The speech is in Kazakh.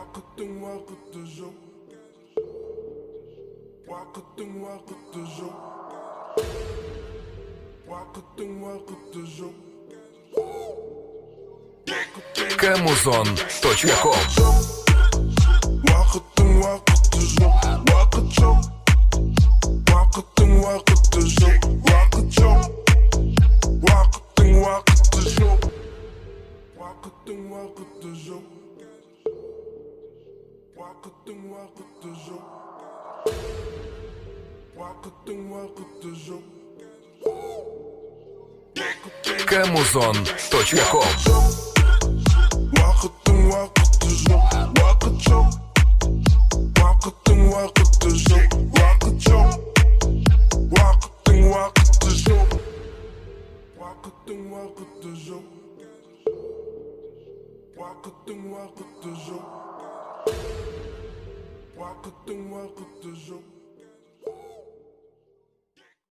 Уақыттың уақыты жоқ. Уақыттың уақыты жоқ. Уақыттың уақыты жоқ. Kmuzon.com. Уақыттың уақыты жоқ. Уақыт жоқ. Уақыттың уақыты жоқ. Уақыт жоқ. Уақыттың уақыты жоқ. Уақыттың уақыты жоқ. Уақыттың уақыты жоқ. Уақыттың уақыты жоқ. Kmuzon.com. Уақыттың уақыты жоқ. Уақыт жоқ. Уақыттың уақыты жоқ. Уақыт жоқ. Уақыттың уақыты жоқ. Уақыттың уақыты жоқ. Уақыттың уақыты жоқ. Уақыттың уақыты жоқ.